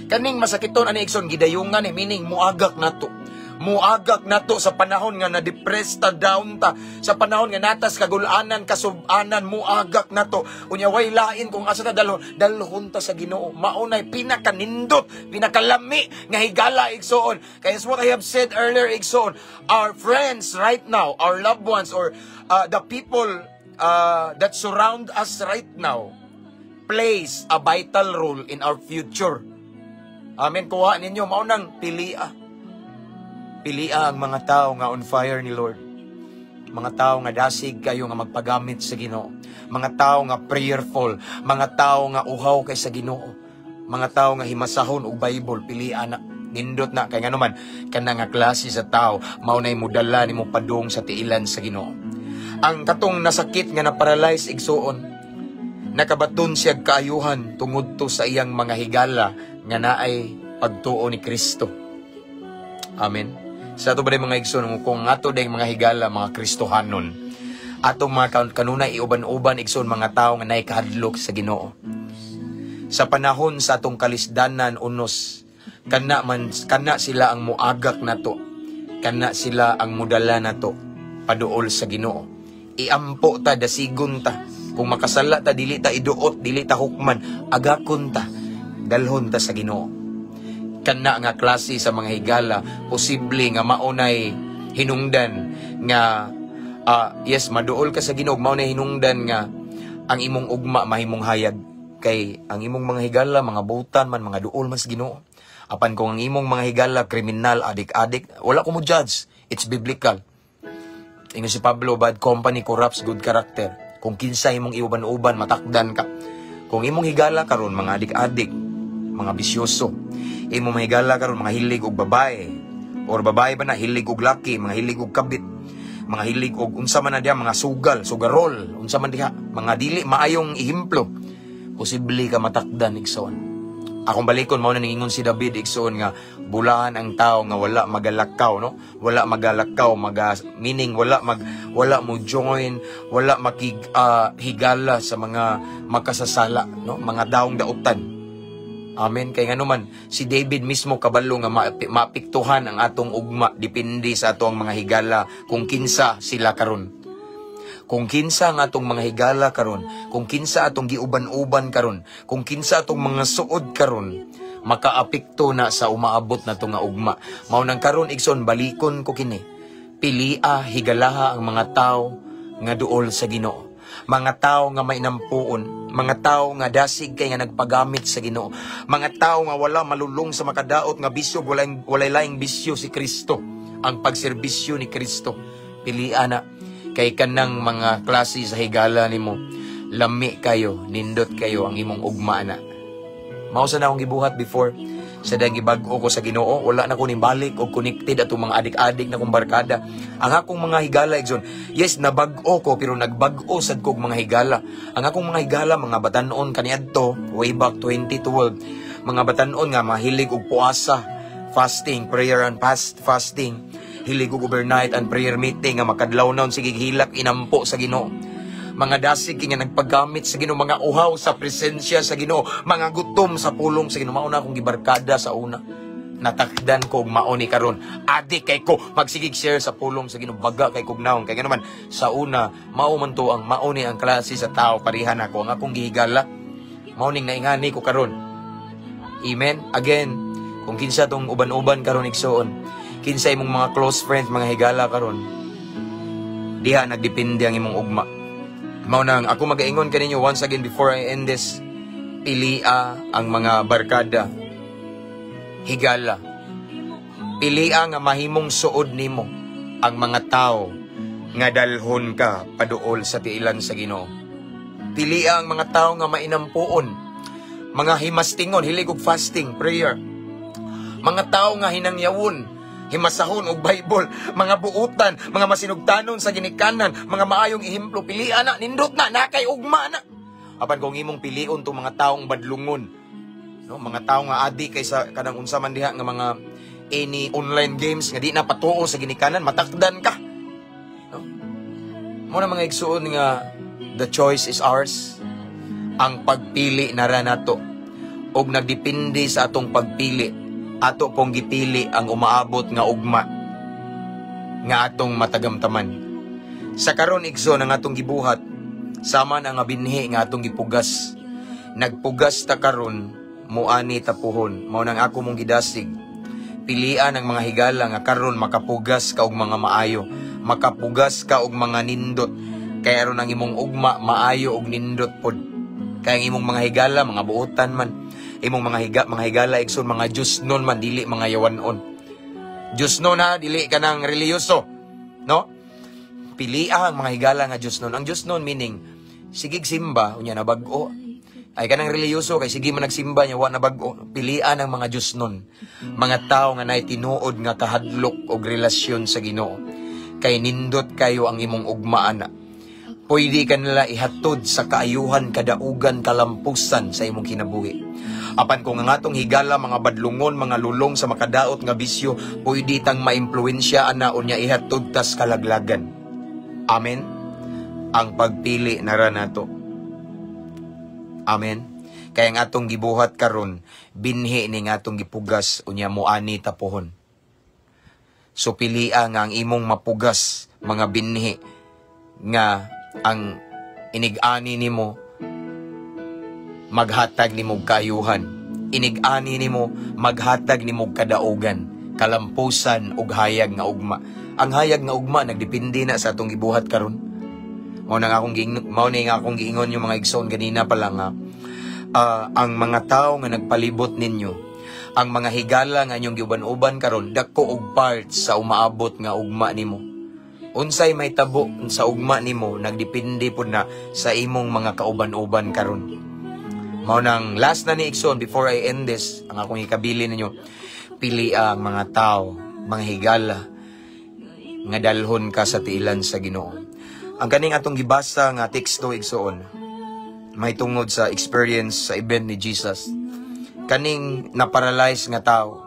Kaning masakiton ani, igsoon, gidayungan eh, meaning muagak nato. Muagak nato sa panahon nga na-depressed ta, down ta, sa panahon nga natas kagulanan, kasubanan, muagak nato. Unya way lain kung asa ta dalhon, dalhon ta sa Ginoo. Maunay pinakanindot, pinakalami nga higala, igsoon. Kaya as what I have said earlier, igsoon, our friends right now, our loved ones or the people that surround us right now plays a vital role in our future. Amen. Kuha ninyo, maunang pilia. Pilia ang mga tao nga on fire ni Lord. Mga tao nga dasig kayo nga magpagamit sa Ginoo. Mga tao nga prayerful, mga tao nga uhaw kay sa Ginoo. Mga tao nga himasahon og Bible, pilia na. Nindot na kay ngano man, kana nga klase sa tao mao nay modala nimo padung sa tiilan sa Ginoo. Ang katong nasakit nga na-paralyze, igsuon, nakabaton siya kaayuhan tungod to sa iyang mga higala nga naay pagtuo ni Kristo. Amen. Sa ato ba mga igsoon, kung ato dayong mga higala, mga Kristohanon, atong mga kanunay iuban-uban, igsoon, mga tao nga naay kahadlok sa Ginoo. Sa panahon sa atong kalisdanan unos, kana man kana sila ang muagak nato. Kana sila ang mudala nato paduol sa Ginoo. Iampo ta, dasigon ta. Kung makasala ta, dili ta iduot, dili ta hukman, agakon ta, dalhon ta sa Ginoo. Kana nga klase sa mga higala, posible nga maunay hinungdan nga yes, maduol ka sa Ginoo, maunay hinungdan nga ang imong ugma mahimong hayag kay ang imong mga higala mga butan man, mga duol man sa Ginoo. Apan kung ang imong mga higala kriminal, adik-adik, wala ko mo judge, it's biblical. Ingon si Pablo, "Bad company corrupts good character." Kung kinsa imong iuban-uban, matakdan ka. Kung imong higala karon mga adik-adik, mga bisyoso, imong mga higala karon mga hilig og babae, or babae ba na hilig og laki, mga hilig og kabit, mga hilig og unsa man na diha, mga sugal, sugarol, unsa man diha, mga dili maayong ehemplo, posible ka matakdan, igsoon. Akong balikon, mao na ningingon si David, igsoon, nga bulahan ang tao nga wala magalakaw, no? Wala magalakaw, maga meaning wala mo join, wala makig higala sa mga makasasala, no? Mga daong dautan. Amen. Kay ngano man si David mismo kabalo nga maapektuhan ang atong ugma depende sa atong mga higala, kung kinsa sila karon. Kung kinsa ang atong mga higala karon, kung kinsa atong giuban-uban karon, kung kinsa atong mga suod karon, makaapekto na sa umaabot na nga ugma. Mao nang karon, igsoon, balikon ko kini. Pilia higalaha ang mga tao nga duol sa Ginoo. Mga tao nga may nampuon, mga tao nga dasig kay nga nagpagamit sa Ginoo, mga tao nga wala malulong sa makadaot nga bisyo, walay laing bisyo si Kristo, ang pagserbisyo ni Kristo. Pilia na kay kanang mga klase sa higala nimo, lami kayo, nindot kayo ang imong ugma na. Mao sa na akong gibuhat before sa dang gibag-o ko sa Ginoo, wala na ko nibalik og connected atong mga adik-adik na kong barkada. Ang akong mga higala, igsoon, yes, nabag-o ko pero nagbag-o sad kog mga higala. Ang akong mga higala mga batanon kaniadto way back 2012, mga batanon nga mahilig og puasa, fasting, prayer and fasting, hilig og overnight and prayer meeting nga makadlaw naon sige hilak inampo sa Ginoo. Mga dasig nga nagpaggamit sa Ginoo, mga uhaw sa presensya sa Ginoo, mga gutom sa pulong sa Ginoo. Mao na akong gibarkada sa una. Natakdan ko og mao ni karon. Adik kay ko magsigig share sa pulong sa Ginoo, baga kay kog naong kay ngano man sa una mao man to ang mao ni ang klase sa tao parehan ako ang akong gihigala. Mao ning naingani ko karon. Amen. Again, kung kinsa tong uban-uban karon, igsoon, kinsa imong mga close friends, mga higala karon, diha nagdepende ang imong ugma. Mao nang ako magaingon kaninyo once again before I end this, pilia ang mga barkada, higala. Pilia nga mahimong suod nimo ang mga tao nga dalhon ka paduol sa tiilan sa Ginoo. Pilia ang mga tao nga mainampuon, mga himastingon, hilig og fasting, prayer. Mga tao nga hinangyawon, himasahon og Bible, mga buutan, mga masinugtanon sa ginikanan, mga maayong ehemplo, pilian na, nindot na, nakay ugma na. Apan kung imong pilion tong mga taong badlungon, no, mga tao nga adi kay sa kanang unsa man diha nga mga any online games nga di na patuo sa ginikanan, matakdan ka. No? Mao na, mga igsuon, nga the choice is ours. Ang pagpili nara nato og nagdepende sa atong pagpili, ato pong gipili ang umaabot nga ugma nga atong matagamtaman. Sa karon, igsoon, ang atong gibuhat sama na nga binhi nga atong gipugas. Nagpugas ta karon, muani ta puhon. Mao nang ako mong gidasig. Pilian ang mga higala nga karon makapugas ka og mga maayo, makapugas ka og mga nindot. Kay aron ang imong ugma maayo og nindot pod. Kay ang imong mga higala mga buotan man. Imong mga higala, igsoon, mga Diyos nun man, dili mga yawanon. Diyos nun ha, dili ka ng reliyoso. No? Pilia ang mga higala nga Diyos nun. Ang Diyos nun meaning, sigig simba, unya na bag-o. Ay kanang reliyoso kay sige man nagsimba niya wa na bag-o. Pilian ang mga Diyos nun. Mga tao nga naay tinuod nga kahadlok og relasyon sa Ginoo. Kay nindot kayo ang imong ugma ana. Pwede ka nila ihatod sa kaayuhan, kadaugan, kalampusan sa imong kinabuhi. Apan kung ang atong higala, mga badlungon, mga lulong sa makadaot nga bisyo, pwede tang maimpluwensya ana unya ihatod tas kalaglagan. Amen? Ang pagpili nara nato. Amen? Kaya ang atong gibuhat karon, binhi ni nga atong gipugas, unya moani tapuhon. So pilia nga ang imong mapugas mga binhi nga ang inig-ani nimo maghatag nimo kaayuhan. Inig-ani nimo maghatag nimo kadaugan, kalampusan ug hayag nga ugma. Ang hayag nga ugma nagdepende na sa atong gibuhat karon. Mao na nga akong giingon yung mga igsoon ganina pa lang nga ang mga tao nga nagpalibot ninyo, ang mga higala nga inyong giuban-uban karon, dako og part sa umaabot nga ugma nimo. Unsay may tabo sa ugma nimo nagdepende pud na sa imong mga kauban-uban karon. Mao nang last na ni, igsoon, before I end this, ang akong ikabili ninyo, pili ang mga tao, mga higala nga dalhon ka sa tiilan sa Ginoo. Ang kaning atong gibasa nga teksto, igsoon, may tungod sa experience sa event ni Jesus. Kaning naparalyze nga tao,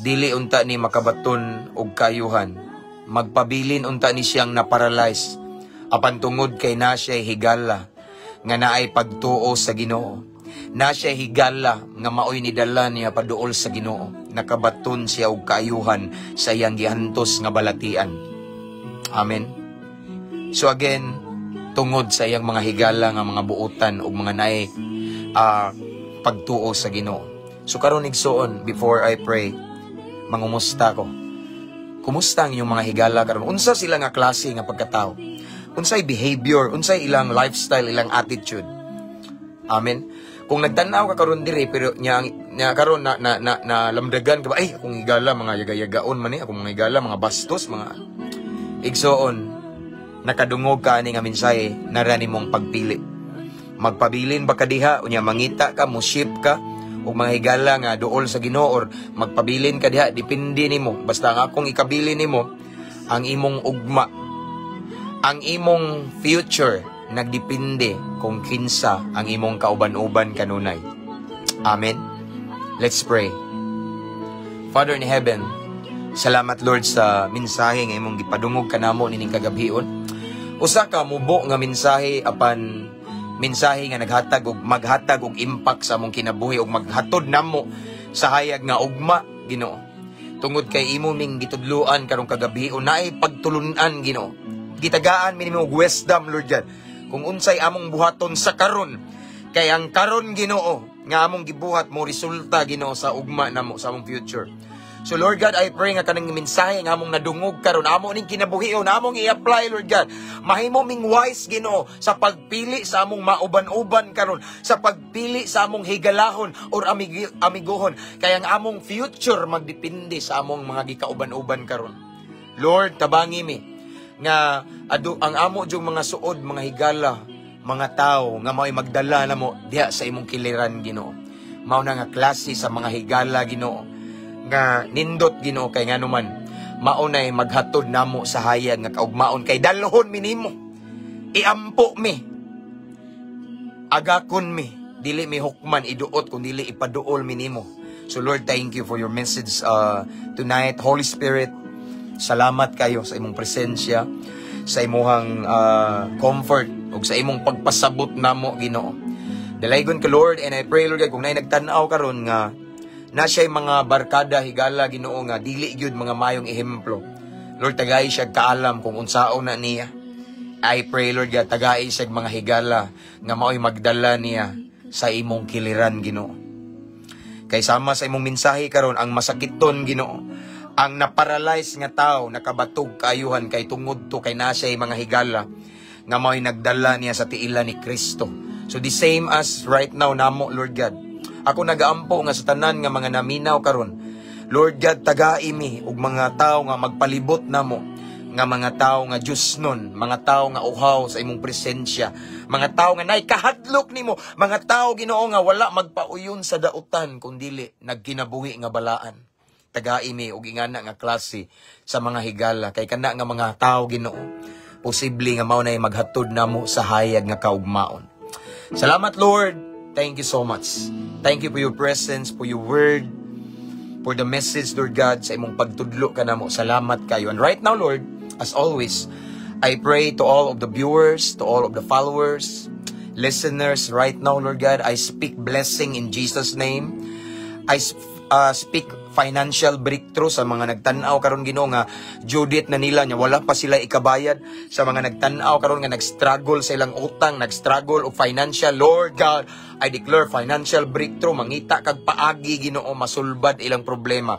dili unta ni makabaton og kaayuhan. Magpabilin unta ni siyang naparalyze. Apan tungod kay na siya higala nga naay pagtuo sa Ginoo. Na siya higala nga maoy nidala niya paduol sa Ginoo. Nakabaton siya og kaayuhan sa iyang giantos nga balatian. Amen. So again, tungod sa iyang mga higala nga mga buotan ug mga naay pagtuo sa Ginoo. So karon, igsoon, before I pray, mangumusta ko. Kumusta ang inyong mga higala karon? Unsa sila nga klase nga pagkatao? Unsay behavior, unsay ilang lifestyle, ilang attitude? Amen. Kung nagtan-aw ka karon diri pero nya nya karon na na na, na lamdagan ka ba, "Ay, akong higala mga yaga-yagaon man ni, akong mga higala mga bastos," mga igsoon, nakadungog ka ani nga mensahe, nara nimong pagpili. Magpabilin ba ka diha unya mangita ka, mo shift ka og mga higala nga duol sa Ginoo, or magpabilin ka diha, depende nimo. Basta ang akong ikabili nimo, ang imong ugma, ang imong future nagdepende kung kinsa ang imong kauban-uban kanunay. Amen. Let's pray. Father in heaven, salamat, Lord, sa mensahe nga imong gipadungog kanamo nining kagabhion. Usa ka mubo nga mensahe, apan mensahe nga naghatag og maghatag og impact sa among kinabuhi ug maghatod namo sa hayag nga ugma, Ginoo. Tungod kay imo ming gitudloan karong kagabi, naay pagtulun-an, Ginoo. Gitagaan mi nimo og wisdom, Lord God, kung unsay among buhaton sa karon. Kay ang karon, Ginoo, nga among gibuhat mo resulta, Ginoo, sa ugma namo sa among future. So Lord God, I pray nga kaning mensahe nga among nadungog karon, amo ning kinabuhion, among i-apply, Lord God. Mahimo ming wise, Ginoo, sa pagpili sa among mauban-uban karon, sa pagpili sa among higalahon or amiguhon. Kay ang among future magdepende sa among mga gikauban-uban karon. Lord, tabangi mi nga adu ang amo jung mga suod, mga higala, mga tao nga mao'y magdala namo diha sa imong kiliran, Ginoo. Mao na nga klase sa mga higala, Ginoo, nga nindot, Ginoo, kay nganuman mao nay maghatod namo sa hayag nga kaugmaon, kay dalhon mi nimo. Iampo mi. Agakon mi, dili mi hukman iduot kun dili ipaduol mi nimo. So Lord, thank you for your message tonight. Holy Spirit, salamat kayo sa imong presensya, sa imuhang comfort ug sa imong pagpasabot namo, Ginoo. Dalaygon ka, Lord, and I pray, Lord God, kung naay nagtan-aw karon nga na siya'y mga barkada, higala, Ginoo, nga dili gyud mga mayong ehemplo. Lord, tagay siya kaalam kung unsaon na niya. I pray, Lord God, tagay siya mga higala nga mao'y magdala niya sa imong kiliran, Ginoo. Kay sama sa imong mensahe karon, ang masakiton, Ginoo, ang naparalyze nga tao nakabatog kaayuhan kay tungod to kay na siya'y mga higala nga mao'y nagdala niya sa tiila ni Kristo. So the same as right now namo, Lord God. Ako nagaampo nga sa tanan nga mga naminaw karon, Lord God, tagai mi og mga tao nga magpalibot namo nga mga tao nga Diyos nun, mga tao nga uhaw sa imong presensya, mga tao nga naay kahadlok nimo, mga tao, Ginoo, nga wala magpauyon sa dautan kung dili nagkinabuhi nga balaan. Tagai mi og ingana nga klase sa mga higala, kay kana nga mga tao, Ginoo, Posible nga mao na maghatod namo sa hayag nga kaugmaon. Salamat, Lord. Thank you so much. Thank you for your presence, for your word, for the message, Lord God, sa imong pagtudlo kanamo. Salamat kayo. And right now, Lord, as always, I pray to all of the viewers, to all of the followers, listeners right now, Lord God, I speak blessing in Jesus' name. I speak financial breakthrough sa mga nagtan-aw karon, Ginoo, nga due date na nila nya wala pa sila ikabayad, sa mga nagtan-aw karon nga nag-struggle sa ilang utang, nag-struggle og financial. Lord God, I declare financial breakthrough. Mangita kag paagi, Ginoo, masulbad ilang problema.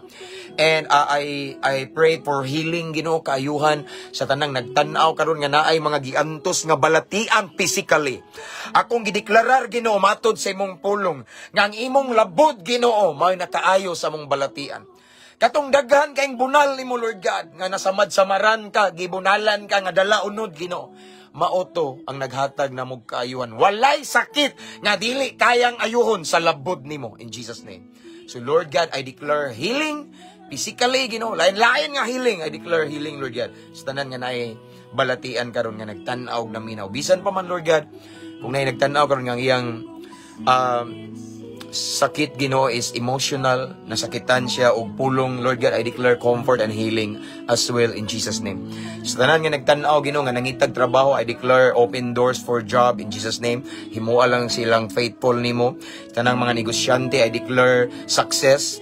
And I pray for healing, Ginoo, kaayuhan sa tanang nagtan-aw karon nga naay mga giantos nga balatian physically. Akong gideklarar, Ginoo, matod sa imong pulong nga ang imong labod, Ginoo, mao'y nakaayo sa among balatian. Katong daghan kayong bunal nimo, Lord God, nga nasamad-samaran ka, gibunalan ka nga dala unod, Ginoo. Mao to ang naghatag na mong kaayuhan. Walay sakit nga dili kayang ayuhon sa labod nimo in Jesus' name. So Lord God, I declare healing physically, Ginoo. Lain-lain nga healing. I declare healing, Lord God, sa tanan nga naay balatian karon nga nagtan-aw og naminaw. Bisan pa man, Lord God, kung naay nagtan-aw karon nga ang iyang sakit, Ginoo, is emotional, nasakitan siya og pulong, Lord God, I declare comfort and healing as well in Jesus' name. Sa tanan nga nagtan-aw, Ginoo, nga nangitag trabaho, I declare open doors for job in Jesus' name. Himoa lang silang faithful nimo. Tanang mga negosyante, I declare success,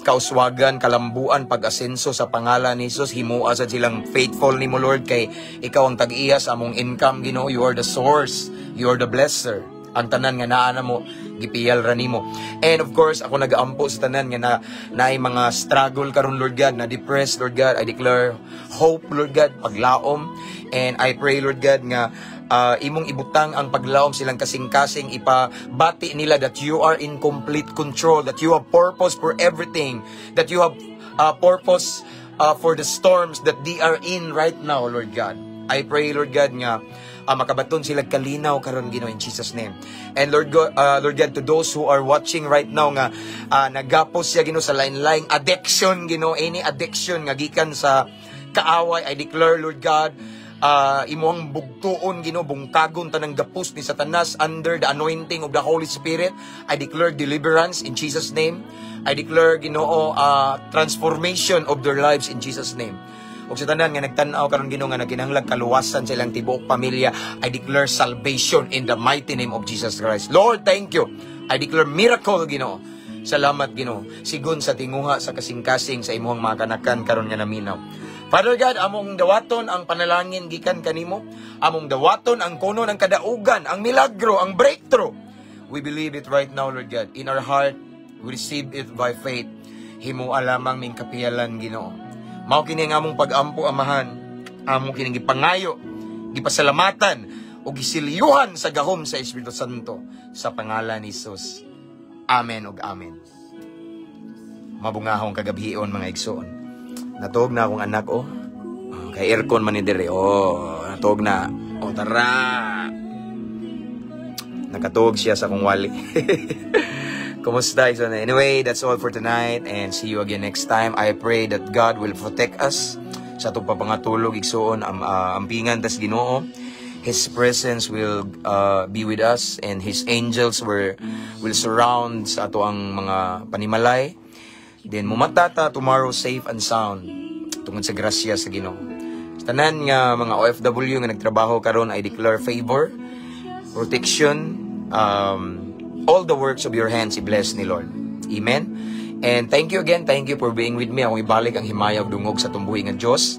kauswagan, kalambuan, pag-asenso sa pangalan ni Jesus. Himoa sad silang faithful nimo, Lord, kay ikaw ang tag-iya sa among income, Ginoo. You are the source. You are the blesser. Ang tanan nga naa namo, gipiyal ra nimo. And of course, ako nagaampo sa tanan nga na naay mga struggle karon, Lord God, na depressed, Lord God. I declare hope, Lord God, paglaom. And I pray, Lord God, nga imong ibutang ang paglaom silang kasing-kasing, ipabati nila that you are in complete control, that you have purpose for everything, that you have purpose for the storms that they are in right now, Lord God. I pray, Lord God, nga makabaton sila kalinaw karon, Ginoo, in Jesus' name. And Lord God, Lord God, to those who are watching right now nga nagapos siya, Ginoo, sa lain-laing addiction, Ginoo, any addiction nga gikan sa kaaway, I declare, Lord God, imuhang bugtuon, Ginoo, bungkagon tanang gapos ni Satanas under the anointing of the Holy Spirit. I declare deliverance in Jesus' name. I declare, Ginoo, transformation of their lives in Jesus' name. Ug sa tanan nga nagtan-aw karon, Ginoo, nga nagkinahanglag kaluwasan sa ilang tibuok pamilya, I declare salvation in the mighty name of Jesus Christ. Lord, thank you. I declare miracle, Ginoo. Salamat, Ginoo. Sigon sa tinguha sa kasing-kasing sa imuhang mga kanakan karon nga naminaw. Father God, among dawaton ang panalangin gikan kanimo. Among dawaton ang kuno ng kadaugan, ang milagro, ang breakthrough. We believe it right now, Lord God. In our heart, we receive it by faith. Himoa lamang ning kapiyalan, Ginoo. Mao kini ang among pag-ampo, Amahan. Amo kining gipangayo, gipasalamatan o gisilyuhan sa gahom sa Espiritu Santo sa pangalan ni Jesus. Amen ug amen. Mabungahong kagabhion, mga igsoon. Natuog na akong anak, oh. Oh, kay aircon man ni dire. Oh, natuog na. Oh, tara. Nakatuog siya sa akong wali. Kumusta? So, anyway, that's all for tonight and see you again next time. I pray that God will protect us sa atong papangatulog, igsuon, am ampingan tas Ginoo. His presence will be with us and His angels will surround sa ato ang mga panimalay. Then mumata ta tomorrow safe and sound tungod sa grasya sa Ginoo. Sa tanan nga mga OFW nga nagtrabaho karon, I declare favor, protection, all the works of your hands i-bless ni Lord. Amen. And thank you again. Thank you for being with me. Akong ibalik ang himaya ug dungog sa tumbuhi nga Dios.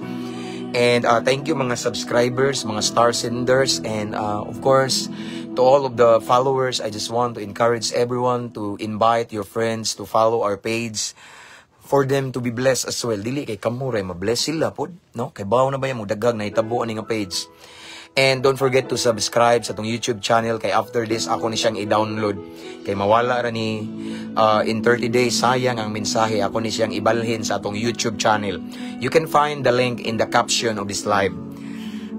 And thank you, mga subscribers, mga star senders, and of course, to all of the followers. I just want to encourage everyone to invite your friends to follow our page for them to be blessed as well. Dili kay kamo ray ma-bless sila pod, no? Kay bawo na ba mo dagag na itabo ani nga page. And don't forget to subscribe sa atong YouTube channel kay after this ako ni siyang i-download. Kay mawala ra ni in 30 days, sayang ang mensahe. Ako ni siyang ibalhin sa atong YouTube channel. You can find the link in the caption of this live.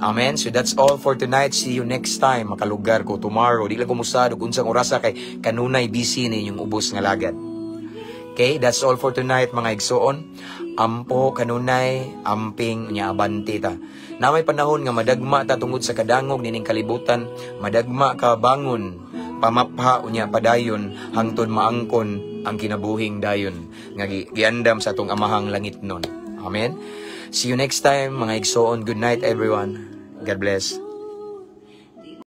Amen. So that's all for tonight. See you next time. Makalugar ko tomorrow. Di lang ko musad og unsang orasa kay kanunay busy ni inyong ubos nga lagad. Okay, that's all for tonight, mga igsoon. Ampo kanunay, amping nya abante ta. Na may panahon nga madagma ta tungod sa kadangog nining kalibutan, madagma ka, bangon, pamapha unya padayon hangtod maangkon ang kinabuhing dayon nga giandam sa atong Amahang langitnon. Amen. See you next time, mga igsoon. Good night, everyone. God bless.